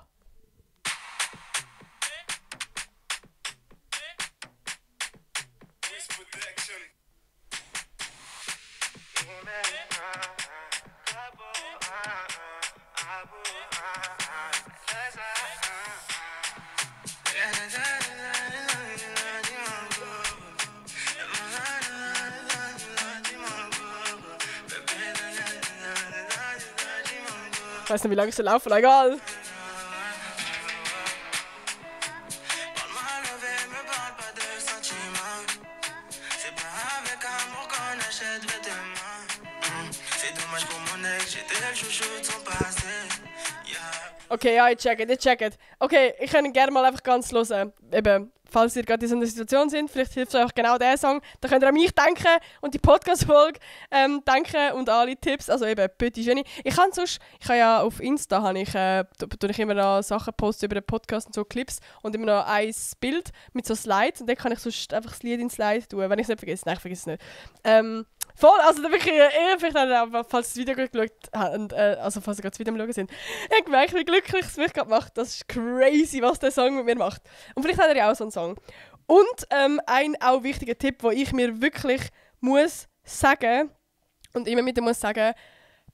Ich weiß nicht, wie lange es laufen, egal. Okay, ja, ich checkt. Okay, ich kann ihn gerne mal einfach ganz hören. Eben, falls ihr gerade in so einer Situation sind, vielleicht hilft euch genau dieser Song, dann könnt ihr an mich denken und die Podcast-Folge denken und alle Tipps, also eben Petit Genie. Ich habe ja auf Insta tue ich immer noch Sachen posten über den Podcast und so Clips und immer noch ein Bild mit so Slides und dann kann ich sonst einfach das Lied in Slide tun, wenn ich es nicht vergesse. Nein, ich vergesse es nicht. Voll, also wirklich, vielleicht auch, falls ihr das Video geschaut habt, also falls ihr gerade das Video am Schauen sind, ich habe gemerkt, wie glücklich es mich gerade macht. Das ist crazy, was der Song mit mir macht. Und vielleicht hat er ja auch so einen Song. Und ein auch wichtiger Tipp, den ich mir wirklich muss sagen und immer wieder muss sagen,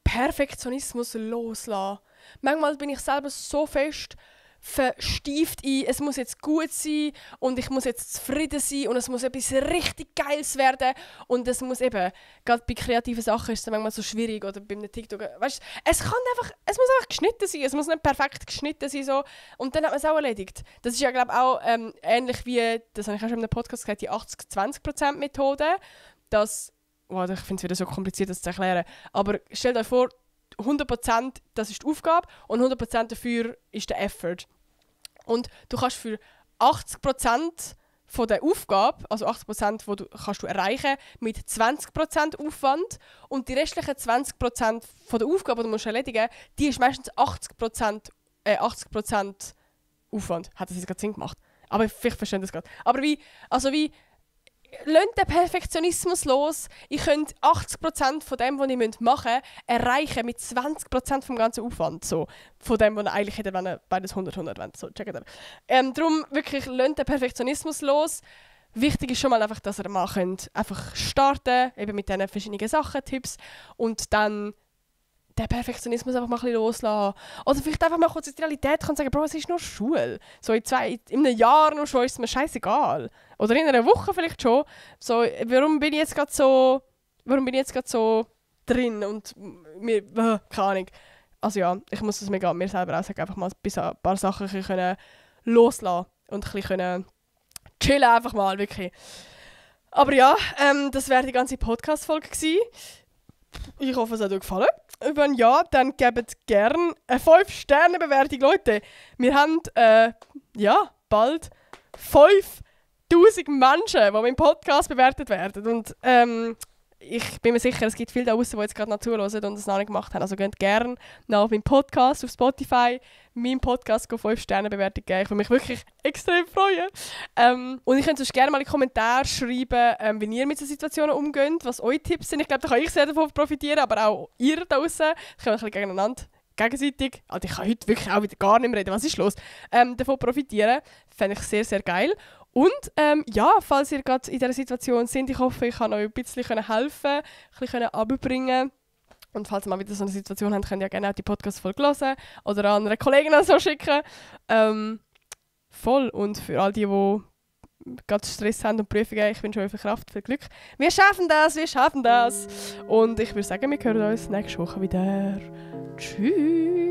Perfektionismus loslassen. Manchmal bin ich selber so fest verstieft ein, es muss jetzt gut sein und ich muss jetzt zufrieden sein und es muss etwas richtig Geiles werden und es muss eben, gerade bei kreativen Sachen ist es manchmal so schwierig oder bei einem TikTok, weißt, es muss einfach geschnitten sein, es muss nicht perfekt geschnitten sein so und dann hat man es auch erledigt. Das ist ja glaube ich auch ähnlich wie, das habe ich auch schon in einem Podcast gesagt, die 80-20% Methode, ich finde es wieder so kompliziert, das zu erklären, aber stellt euch vor, 100% das ist die Aufgabe und 100% dafür ist der Effort. Und du kannst für 80% von der Aufgabe, also 80% kannst du erreichen mit 20% Aufwand und die restlichen 20% von der Aufgabe, die du musst erledigen, die ist meistens 80% Aufwand. Hat das jetzt gerade Sinn gemacht? Aber vielleicht verstehe das gerade. Aber lasst den Perfektionismus los. Ihr könnt 80% von dem, was ihr machen müsst, erreichen mit 20% vom ganzen Aufwand. So, von dem, was ihr eigentlich hättet, wenn ihr beides 100 wollt. So, checkt ihr. Darum wirklich, lasst den Perfektionismus los. Wichtig ist schon mal einfach, dass ihr mal könnt einfach starten eben mit diesen verschiedenen Sachen, Tipps und dann den Perfektionismus einfach mal ein bisschen loslassen. Oder vielleicht einfach mal kurz in die Realität kommen und sagen, Bro, es ist nur Schule. So in einem Jahr nur schon ist es mir scheißegal. Oder in einer Woche vielleicht schon. So, warum bin ich jetzt gerade so drin und mir, keine Ahnung. Also ja, ich muss es mir selber auch sagen, einfach mal ein paar Sachen können loslassen und ein bisschen chillen einfach mal, wirklich. Aber ja, das wäre die ganze Podcast-Folge gewesen. Ich hoffe, es hat euch gefallen. Wenn ja, dann gebt gerne eine 5-Sterne-Bewertung. Leute, wir haben bald 5000 Menschen, die meinem Podcast bewertet werden. Und ich bin mir sicher, es gibt viele da draußen, die jetzt gerade noch zuhören und es noch nicht gemacht haben. Also geht gerne nach meinem Podcast auf Spotify, meinem Podcast 5-Sterne-Bewertung geben. Ich würde mich wirklich extrem freuen. Und ihr könnt uns gerne mal in die Kommentare schreiben, wie ihr mit so Situationen umgeht, was eure Tipps sind. Ich glaube, da kann ich sehr davon profitieren, aber auch ihr da draußen. Ich kann ein bisschen gegeneinander, gegenseitig, also ich kann heute wirklich auch wieder gar nicht mehr reden, was ist los, davon profitieren. Fände ich sehr, sehr geil. Und falls ihr gerade in dieser Situation sind, ich hoffe, ich kann euch ein bisschen helfen, ein bisschen runterbringen. Und falls ihr mal wieder so eine Situation habt, könnt ihr ja gerne auch die Podcast-Folge hören oder an andere Kollegen so schicken. Voll. Und für all die gerade Stress haben und Prüfungen, ich wünsche euch viel Kraft, viel Glück. Wir schaffen das! Und ich würde sagen, wir hören uns nächste Woche wieder. Tschüss!